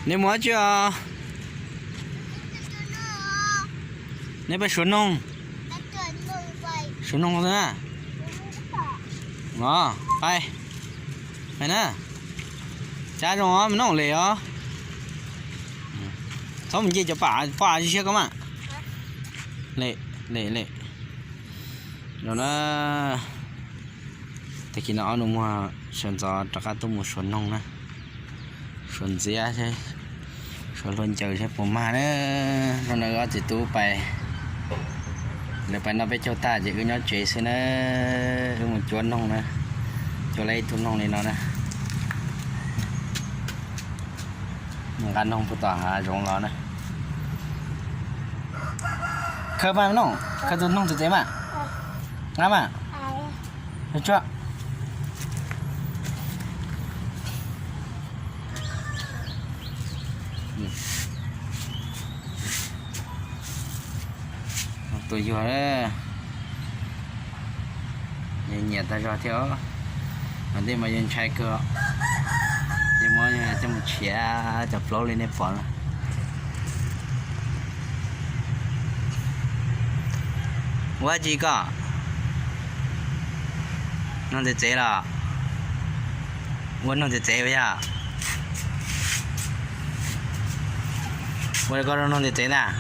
Nej mus dab tsi os? Nej pais suav noog. Suav noog na. Os, pais, pais na. Cab zoo os, noog lem os. Txhob mus nce cov pam poj av siab koj mas. Lem, lem, lem. Zoo na. Tag kis no ob nus muag sawv ntxov rov qab tuaj mus suav noog na. Suav ntxiab, suav hlua ncaws saib puas mag na. Hnub no wb ob txiv tub pais, lawv pais noj peb caug tag ces wb nyob tsev xwb na. Wb mus cuab noog na, cuab lawm ib tug noog li no na. Mus nqa noog puag tom hav zoov los na. Khaws mas noog, khaws tus noog txev txev mas. Nqa mas. Tsuag. Tus yuag, nyiam tag zog thiab. Mas tej mas yuav ntshai kawg, ces muab coj mus tshiav cov plaub li nej pom na. Ua dab tsi koj? Noog txev txev los? Ua noog txev txev ua yog? Ua li koj noog txev txev ntag.